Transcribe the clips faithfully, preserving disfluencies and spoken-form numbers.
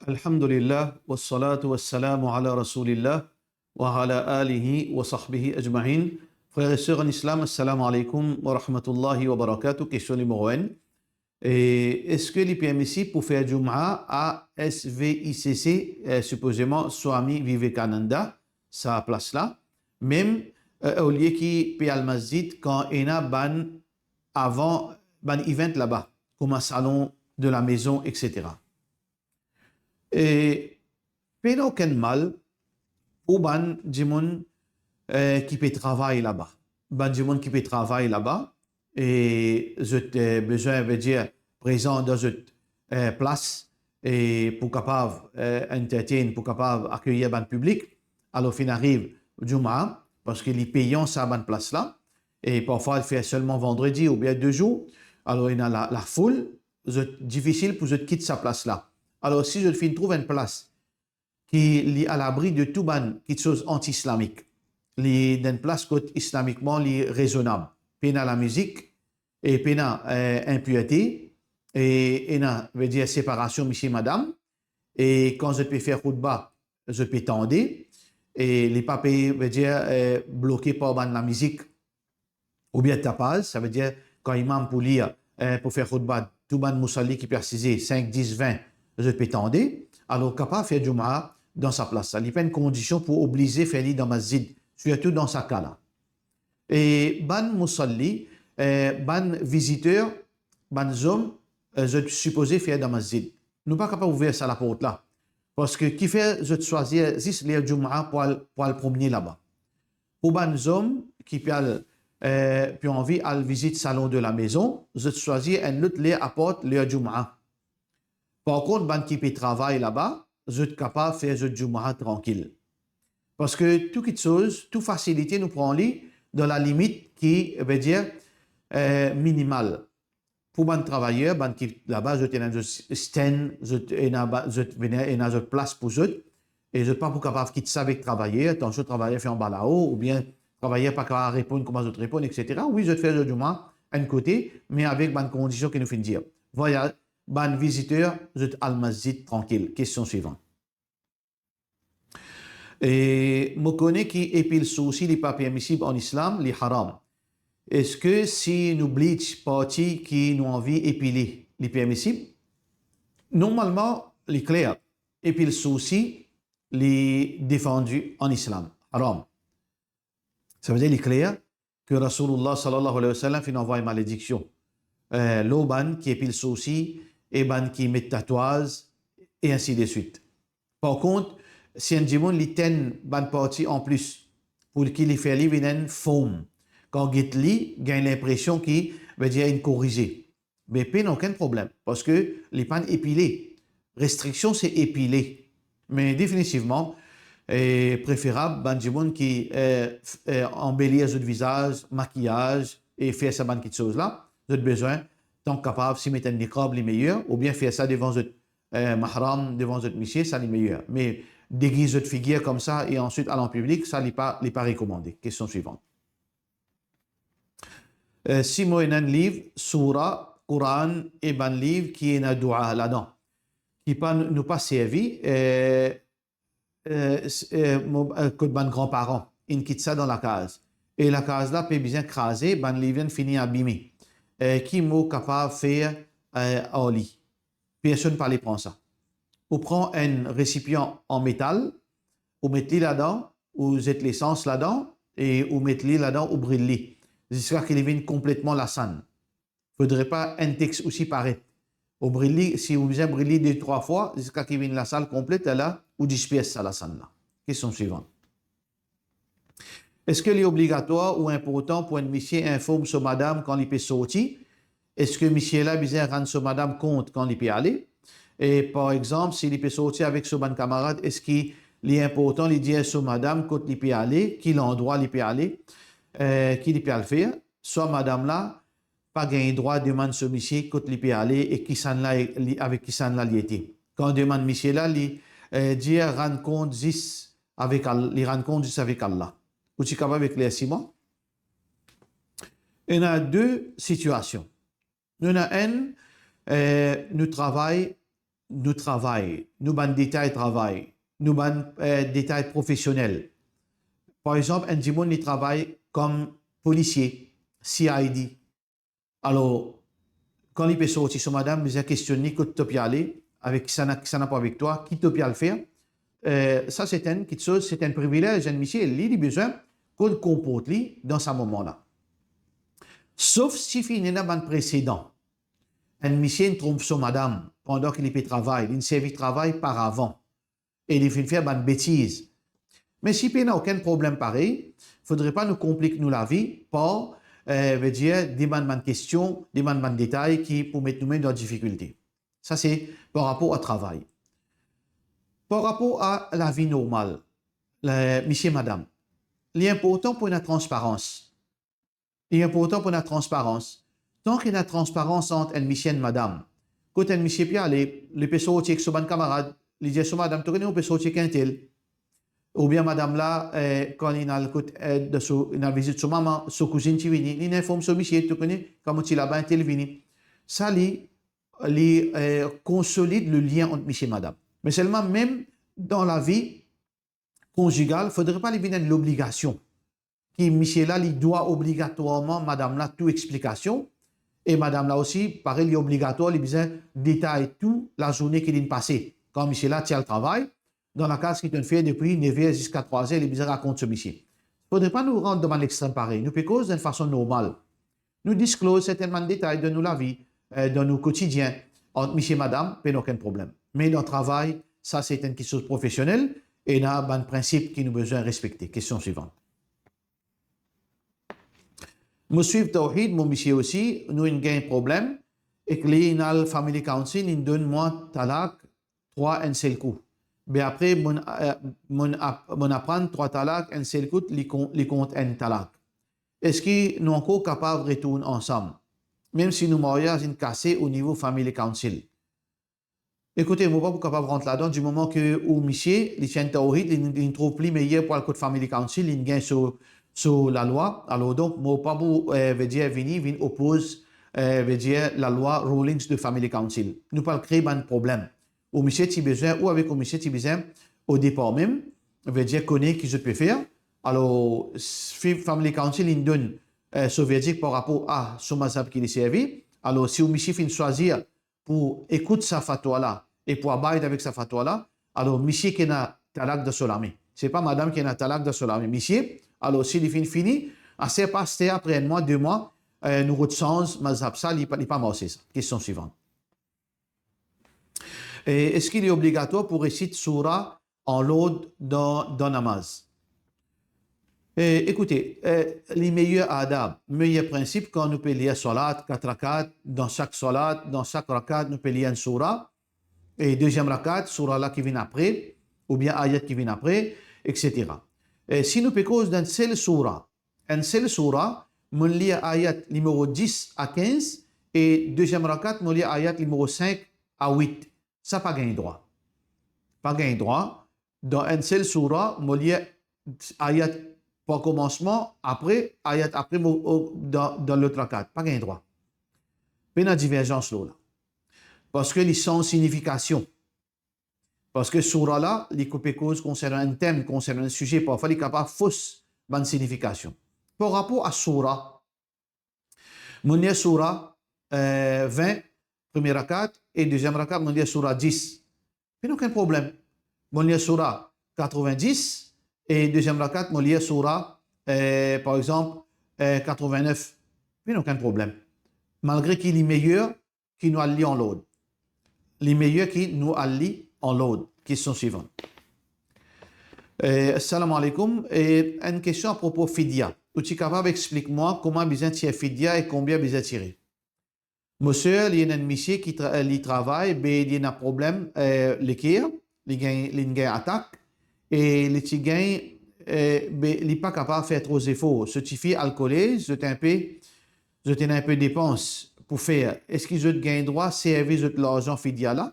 Alhamdulillah, wassalatu wassalamu ala rasoulillah, wa ala alihi wa sahbihi ajmain. Frer e ser an Islam, assalamu alaikum wa rahmatullahi wa barakatuh. Kestion nimero enn. E eski li permisib pou fer Jumaa a S V I C C, eh, sipozeman Swami Vivekananda, sa plas la, mem, eh, olie ki pe al masjid kan ena bann avan, bann event laba, kouma Salon de la Maison, et cetera. E pena okenn mal pou bann dimoun, eh, ki pe travay laba. Bann dimoun ki pe travay laba, e zot, eh, bizin, vedir, prezan dan zot, eh, plas, e pou kapav, eh, entertain, pou kapav akeyir bann piblik. Alor, finn ariv Jumaa, parski li peyan sa bann plas la, e parfwa li fer selman vandredi oubien de zour, alor ena la, lafoul, zot difisil pou zot kit sa plas la. Alor, si zot finn trouv enn plas ki li alabri de tou bann kitsoz anti-islamik, li dan enn plas kot islamikman li rezonab, pena lamizik, e pena, eh, inpirte, e ena, vedir, separasion misie madam, e kan zot pe fer khoutba, zot pe tande, e li pa pe, vedir, eh, bloke par bann lamizik oubien tapaz, savedir kan imam pou lir, eh, pou fer khoutba, tou bann mousalli ki pe asize, sink, dis, vin, zot pe tande, alor kapav fer Jumaa dan sa plas la. Li pa enn kondision pou oblize fer li dan masjid, sirtou dan sa ka la. E bann mousalli, eh, bann viziter, bann zom, eh, zot sipoze fer dan masjid. Nou pa kapav ouver sa laport la. Parski kifer zot swazir zis ler Jumaa pou al, pou al promne laba? Pou bann zom ki pe al, eh, pe anvi al vizit Salon de la Maison, zot swazir enn lot ler apart ler Jumaa. Par kont, bann ki pe travay laba, zot kapav fer zot Jumaa trankil. Parski tou kitsoz, tou fasilite, nou pran li dan lalimit ki, vedir, eh, minimal. Pou bann travayer, bann ki laba, zot ena zot stand, zot ena ba-, zot vinn ena zot plas pou zot, e zot pa pou kapav kit sa avek travayer, tansion travayer fer anba lao, oubien travayer pa kapav reponn kouma zot reponn, et cetera. Wi, zot fer zot Jumaa enn kote, me avek bann kondision ki nou finn dir. Vwala, bann viziter, zot al masjid trankil. Kestion swivan. E mo kone ki epil soursi li pa permisib an Islam, li haram. Eski si nou bleach parti ki nou anvi epile, li permisib? Normalman, li kler, epil soursi, li defandi an Islam, haram. Savedir li kler ki Rasoulullah sallallahu alayhi wa sallam finn anvway malediksion, eh, lor bann ki epil soursi e bann ki met tatwaz, e ainsi de suite. Par kont, si enn dimoun li tenn bann parti anplis pou ki li fer li vinn enn form, kan get li gagn linpresion ki, vedir, inn korize, be pena okenn problem, parski li pa'nn epile. Restriksion se epile. Me definitivman, eh, preferab bann dimoun ki, eh, f-, eh, anbelir zot vizaz, makiyaz e fer sa bann kitsoz la, zot bizin, tan kapav, si met enn niqab, li meyer, oubien fer sa devan zot, eh, mahram, devan zot misie, sa li meyer. Me degiz zot figir koumsa e answit al an piblik, sa li pa, li pa rekomande. Kestion swivan. Eh, si mo ena enn liv, soura, Koran e bann liv ki ena doua ladan, ki pa, nou pa servi, eh, eh, s-, eh, mo, eh, kot bann granparan, inn kit sa dan lakaz. E lakaz la pe bizin kraze, bann liv la inn fini abime. Eh, ki mo kapav fer, eh, ar li? Personn pa le pran sa. Ou pran enn resipian an metal, ou met li ladan, ou zet lesans ladan, e ou met li ladan, ou bril li, ziska ki li vinn konpletman lasann. Fodre pa enn text osi paret. Ou bril li, si ou bizin bril li de, trwa fwa, ziska ki vinn lasann konplet, lerla, ou dispers sa lasann la. Kestion swivan. Eski li obligatwar ou inportan pou enn misie inform so madam kan li pe sorti? Eski misie la bizin rann so madam kont kan li pe ale? E par exanp, si li pe sorti avek so bann kamarad, eski li inportan li dir so madam kot li pe ale, ki landrwa li pe ale, eh, ki li pe al fer? Swa madam la pa gagn drwa demann so misie kot li pe ale e kisannla li, avek kisannla li ete. Kan demann misie la, li, eh, dir rann kont zis avek Al-, li rann kont zis avek Allah. Ou ti kapav eklersi mwa? Ena de sitiasion. Nou ena enn, eh, nou travay nou travay, nou bann detay travay, nou bann, eh, detay profesionel. Par exanp, enn dimoun li travay kom polisie, C I D. Alor, kan li pe sorti, so madam bizin kestionn li, kot to pe ale, avek kisannla, kisannla pou avek twa, ki to pe al fer. Eh, sa se enn kiksoz, se enn privilez, enn misie, li, li bizin konn konport li dan sa moman la. Sof si finn ena bann presedan. Enn misie inn tronp so madam pandan ki li pe travay, linn servi travay paravan, e li finn fer bann betiz. Me si pena okenn problem parey, fodre pa nou konplik nou lavi par, eh, vedir, demann bann kestion, demann bann detay ki pou met noumem dan difikilte. Sa se par rapor a travay. Par rapor a lavi normal, la, misie, madam, li inportan pou ena transparans. Li inportan pou ena transparans. Tan ki ena transparans ant enn misie, enn madam, kot enn misie pe ale, li pe sorti ek so bann kamarad, li dir so madam, "To kone, mo pe sorti ek entel." Oubien madam la, eh, kan li al kot, eh, dan so, li al vizit so mama, so kouzinn ti vini, li inform so misie, "To kone, kan mo ti laba, entel vini." Sa li, li, eh, konsolid le lien ant misie, madam. Me selman, mem dan lavi konzigal, fodre pa li vinn enn lobligasion ki misie la, li dwa obligatwarman madam la tou explikasion, e madam la osi, parey, li obligatwar, li bizin detay tou lazourne ki linn pase. Kan misie la ti al travay, dan lakaz ki to'nn fer depi nev er ziska trwa er, li bizin rakont so misie. Fodre pa nou rant dan bann lextrem parey. Nou pe koz dan enn fason normal. Nou disclose sertenn bann detay dan nou lavi, eh, dan nou kotidien, ant misie, madam, pena okenn problem. Me dan travay, sa se enn kiksoz profesionel, e ena bann prinsip ki nou bizin respekte. Kestion swivan. Mo swiv Tawhid, mo misie osi, nou inn gagn problem, ek li inn al family council, inn donn mwa talak trwa enn sel kou. Be apre, mo'nn, eh, mo'nn ap-, mo'nn aprann trwa talak enn sel kou, li kon-, li kont enn talak. Eski nou ankor kapav retourn ansam, mem si nou maryaz inn kase o nivo family council? Ekoute, mo pa pou kapav rant ladan, dimoman ki ou misie, li ti enn Tawhid, li, li trouv pli meyer pou al kot family council, li gagn so, so lalwa. Alor donk, mo pa pou, eh, vedir, vini, vinn opoz, eh, vedir, lalwa, rulings de family council. Nou pa al kree bann problem. Ou misie ti bizin, ou avek ou misie ti bizin, o depar mem, vedir, kone ki zot pe fer. Alor, s-, fi-, family council inn donn, eh, so verdik par rapor a so mazhab ki li servi. Alor, si ou misie finn swazir pou ekout sa fatwa la e pou abide avek sa fatwa la, alor misie ki ena talak dan so lame. Se pa madam ki ena talak dan so lame, misie. Alor, si li finn fini, aster pa aster, apre enn mwa, de mwa, eh, nou rod sanz mazhab sa, li pa, li pa marse sa. Kestion swivan. E eski li obligatwar pou resit soura an lord dan, dan namaz? E, ekoute, eh, li meyer adab, meyer prinsip, kan nou pe lir swalat, kat rakat, dan sak swalat, dan sak rakat, nou pe lir enn soura, e deziem rakat, soura la ki vinn apre, oubien ayat ki vinn apre, etsetera. E si nou pe koz dan enn sel soura, enn sel soura, mo'nn lir ayat nimero dis a kinz, e deziem rakat, mo'nn lir ayat nimero sink a wit. Sa pa gagn drwa. Pa gagn drwa. Dan enn sel soura, mo lir ayat par komansman, apre, ayat apre, mo, o, dan, dan lot rakat. Pa gagn drwa. Pena diverzans lor la. Parski li sanz signifikasion. Parski soura la, li pe koz konsernan enn tem, konsernan enn size, parfwa li kapav fos bann signifikasion. Par rapor a soura, mo'nn lir soura, eh, vin, premie rakat, e deziem rakat, mo'nn lir soura dis. Pena okenn problem. Mo'nn lir soura katrovin-dis, e deziem rakat, mo'nn lir soura, eh, par exanp, eh, katrovin-nef. Pena okenn problem. Malgre ki li meyer ki nou al li an lord. Li meyer ki nou al li an lord. Kestion swivan. Eh, salam aleykoum. Eh, enn kestion apropo fidya. Ou ti kapav explik mwa kouma bizin tir fidya e konbien bizin tire? Mo ser, li ena enn misie ki tra-, li travay, be li ena problem, eh, leker, li gagn, li gagn atak, e li ti gagn, eh, be li pa kapav fer tro zefor. So tifi al kolez, zot enpe, zot ena enpe depans pou fer. Eski zot gagn drwa servi zot larzan fidya la?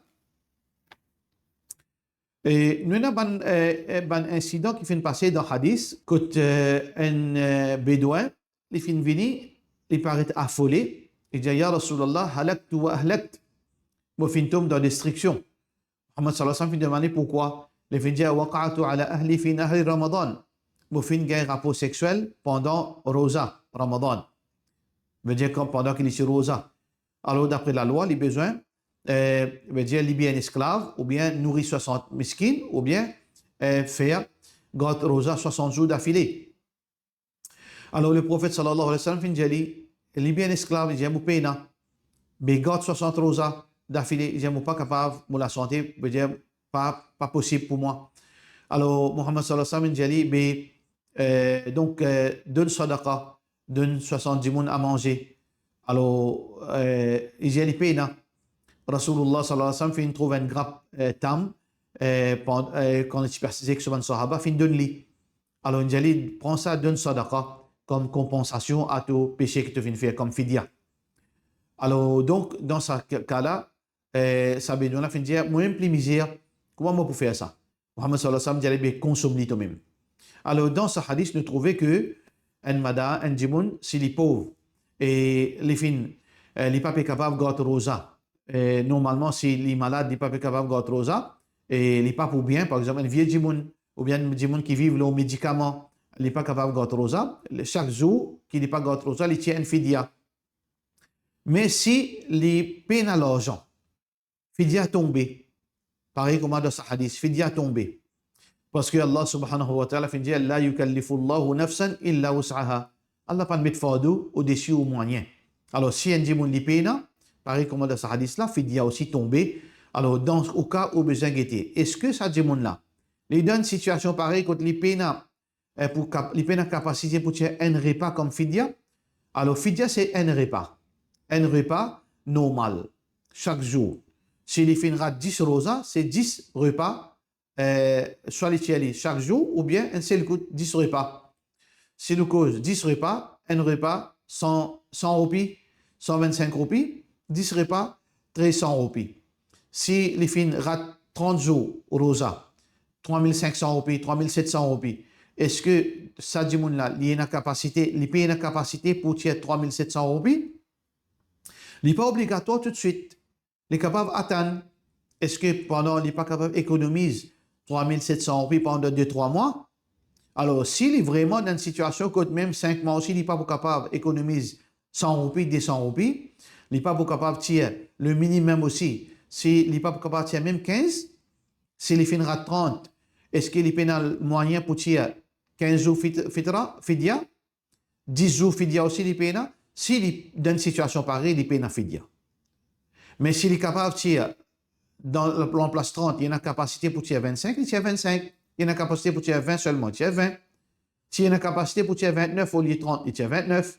E nou ena bann, eh, eh, bann insidan ki finn pase dan hadis, kot, eh, enn, eh, bedwin, li finn vini, li paret afole, li dir, "Ya Rasoullallah, halaktu wa ahlakt." Mo finn tom dan destriksion. Muhammad sallallahu alayhi wa sallam finn demann li pourkwa. Li finn dir, "Waqa'tu ala ahli fi nahri Ramadan." Mo finn gagn rapor sexiel pandan roza Ramadan. Vedir kan, pandan ki li ti roza. Alor, dapre lalwa, li bizin, eh, vedir liber enn esklav, oubien nouri swasant miskin, oubien, eh, fer gard roza swasant zour dafile. Alor, Leprofet sallallahu alayhi wa sallam finn dir li, "Liber enn esklav," li dir, "mo pena. Me gard swasant roza dafile," li dir, "mo pa kapav, mo lasante, vedir pa, pa posib pou mwa." Alor, Muhammad sallallahu alayhi wa sallam finn dir li, "Me, eh, donk, eh, donn sadaqa, donn swasant dimoun a manze." Alor, eh, li dir li pena. Rasoulullah sallallahu alayhi wa sallam finn trouv enn grap, eh, tam, eh, pand-, eh, kan li ti pe asize ek so bann sahaba, finn donn li. Alor, li dir li, "Pran sa, donn sadaqa kom konpansasion a to pese ki to finn fer, kom fidya." Alor, donk, dan sa ka la, eh, sa bedwin la finn dir, "Mo mem pli mizer, kouma mo pou fer sa?" Muhammad sallallahu alayhi wa sallam dir li, "Be konsom li to mem." Alor, dan sa hadis, nou trouve ke enn mada, enn dimoun, si li pov, e li finn, eh, li pa pe kapav gard roza, eh, normalman, si li malad, li pa pe kapav gard roza, e li pa pou bien, par exanp, enn vie dimoun, oubien enn dimoun ki viv lor medikaman, li pa kapav gard roza, sak zour ki li pa gard roza, li tir enn fidya. Me si li pena larzan, fidya tonbe. Parey kouma dan sa hadis, fidya tonbe. Parski Allah subhanahu wa ta'ala finn dir, "La yukallifullahu nafsan illa wus'aha." Allah pa met fardo odesi ou mwayin. Alor, si enn dimoun li pena, parey kouma dan sa hadis la, fidya osi tonbe. Alor, dan ou ka, ou bizin gete, eski sa dimoun la, li dan enn sitiasion parey kot li pena, eh, pou kap-, li pena kapasite pou tir enn repa kom fidya? Alor, fidya se enn repa. Enn repa normal, sak zour. Si li finn rat dis roza, se dis repa, eh, swa li tir li sak zour oubien enn sel kout, dis repa. Si nou koz dis repa, enn repa san, san roupi, san vinn-sink roupi, dis repa, trez san roupi. Si li finn rat trant zour roza, trwa mil sink san roupi, trwa mil set san roupi, eski sa dimoun la, li ena kapasite, li pe ena kapasite pou tir trwa mil set san roupi? Li pa obligatwar toutswit. Li kapav atann. Eski pandan, li pa kapav ekonomiz trwa mil set san roupi pandan de, trwa mwa? Alor, si li vreman dan enn sitiasion kot mem sink mwa osi, li pa pou kapav ekonomiz san roupi, de san roupi, li pa pou kapav tir le minimem osi, si li pa pou kapav tir mem kinz, si li finn rat trant, eski li pena mwayin pou tir kinz zour fit-, fitra, fidya? Dis zour fidya osi li pena? Si li dan enn sitiasion parey, li pena fidya. Me si li kapav tir dan lanplas trant, li ena kapasite pou tir vinn-sink, li tir vinn-sink. Li ena kapasite pou tir vin selman, li tir vin. Si li ena kapasite pou tir vinn-nef olie trant, li tir vinn-nef.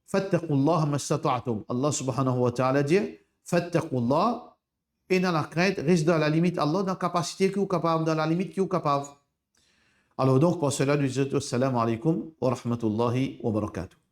Fattaqullaha mastata'tum. Allah subhanahu wa ta'ala dir, fattaqullah, ena lakrint, res dan lalimit Allah, dan kapasite ki ou kapav, dan lalimit ki ou kapav. Alor donk, par sela, nou dir, assalamu alaykum wa rahmatullahi wa barakatuh.